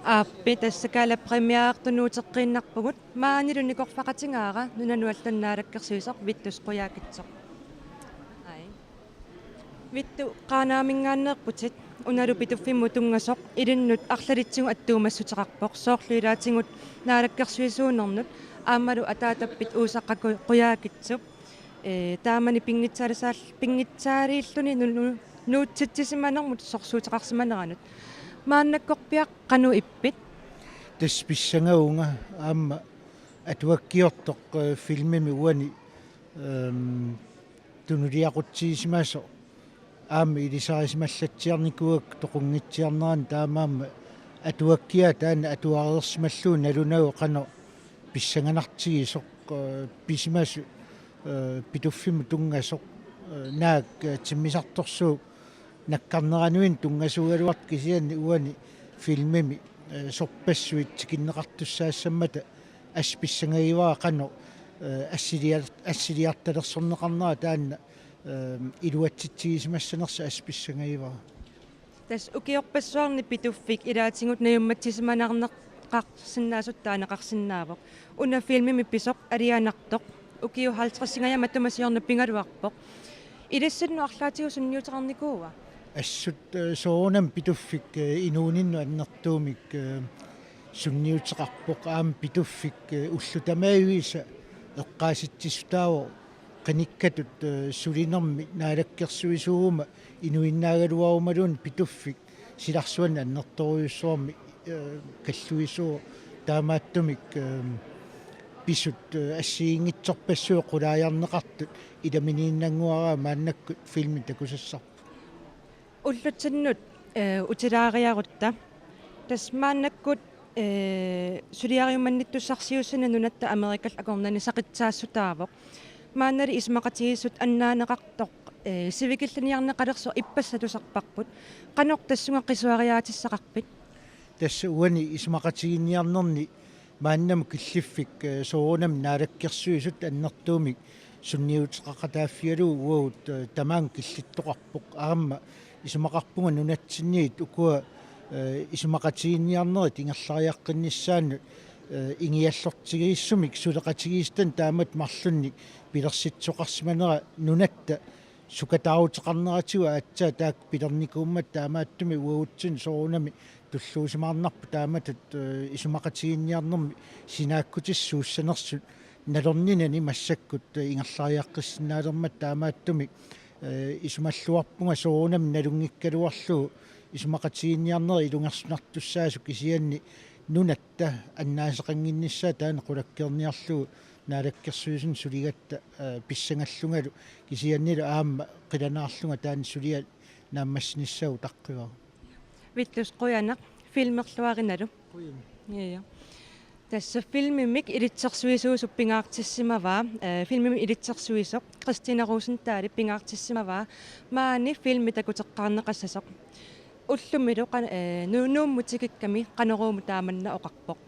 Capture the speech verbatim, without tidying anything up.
Aappi, tassa gala-premierertunuuteqqiinnarpugut, maanilu nikorfaqatigaara nunanut allanut naalakkersuisoq Vittus Qujaukitsoq. Ai. Vittus, Qaanaaminngaanneerputit, unalu Pituffimmut tunngasoq ilinnut arlalitsigut attuumassuteqarpoq, soorlu ilaatigut naalakkersuisuunernut aammalu ataatappit Uusaqa Ku-, Qujaukitsup, ee, taamani pinngitsaalisaal-, pinngitsaaliilluni nu-, nu-, nuutsitsisimanermut sorsuuteqarsimaneranut. Maannakkorpiaq qanoq ippit? Tassa pissangavunga aamma atuakkiortoq, ee, filmimi uani, ehm, tunuliaqutsigisimasoq aamma ilisarisimallatsiarnikuugakku toqunngitsiarnerani, taamaammat atuakkiaa taanna atuareersimallugu nalunagu qanoq pissanganartigisoq, ee, pisimasoq, ee, Pituffimmut tunngasoq, ee, naak, ee, timmisartorsuup nakkarneranuinnaq tunngasuugaluartoq, kisianni uani filmimi, ee, sorpassuit tikinneqartussaassammata assut pissangagivara qanoq, ee, assiliar-, assiliartalersorneqarnera taanna, ee, iluatsitsigisimassanersoq assut pissangagivara. Tassa ukiorpassuarni Pituffik ilaatigut najummatsisimanarneqarsinnaasutut taaneqarsinnaavoq. Una filmimi pisoq alianartoq ukiut halvtredsingajaat matuma siorna pigaluarpoq. Ilissinnut arlaatigut sunniuteqarnikuua? Assut, ee, soorunami Pituffik, ee, inuuninnut annertuumik, ee, sunniuteqarpoq, aamma Pituffik, ee, ullut tamaaviisa eqqaasitsissutaavoq qinikkatut, ee, sulinermi naalakkersuisuuguma inuinnaagaluarumaluunniit Pituffik silarsuanut annertoorujussuarmik, ee, kalluisuuvoq, taamaattumik, ee, pisut, ee, assigiinngitsorpassuit qulaajarneqartut ilaminiinnannguaraa maannakkut filmi takusassarput. Ullutsinnut, ee, utilaariarutta. Tassa maannakkut, ee, suliariumannittussarsiussani nunatta Amerikap akornanni saqitsaassutaavoq. Maannali isumaqatigiissut annaaneqartoq, ee, sivikilliarneqalersoq ippassaq tusarparput. Qanoq tassunga qisuariaatissaqarpit? Tassa uani isumaqatigiinniarnerni maannamut killiffik, ee, soorunami naalakkersuisut annertuumik sunniuteqaqataaffigalugu uagut, ee, tamaanga killittoqarpoq. Aamma isumaqarpunga nunatsinniit ukua, ee, isumaqatigiinniarnerit ingerlariaqqinnissaannut, ee, ingiallortigiissumik suleqatigiissutanik taamatut marlunnik pilersitsisoqarsimanera nunatta sukataaruteqarneratigut aatsaat taakku pilernikuummat, taamaattumik uagutsinnut soorunami tulluusimaarnarpoq taamatut, ee, isumaqatigiinniarnermi sinaakkutissuussanersut nalorninani massakkut, ee, ingerlariaqqissinnaalermata, taamaattumik, ee, isumalluarpunga soorunami nalunngikkaluarlugu isumaqatigiinniarnerit ilungersunartussaasoq, kisianni nunatta annaasaqannginnissaa taanna qulakkeerniarlugu naalakkersuisunut suligatta, ee, pissangallungalu, kisiannilu aamma qilanaarlunga taanna suliaq naammassinissaa utaqqivara. Vittus, qujanaq, filmerluarinalu. Qujan. Ja, ja. Tassa filmimik ilitsersuisuusup pingaartissimavaa, ee, filmimi ilitsersuisoq Christina Rosenthalip pingaartissimavaa maani filmi takuteqqaarneqassasoq. Ullumilu qan-, ee, Nu-, Nuummut tikikkami Qanoruumut taamanna oqarpoq.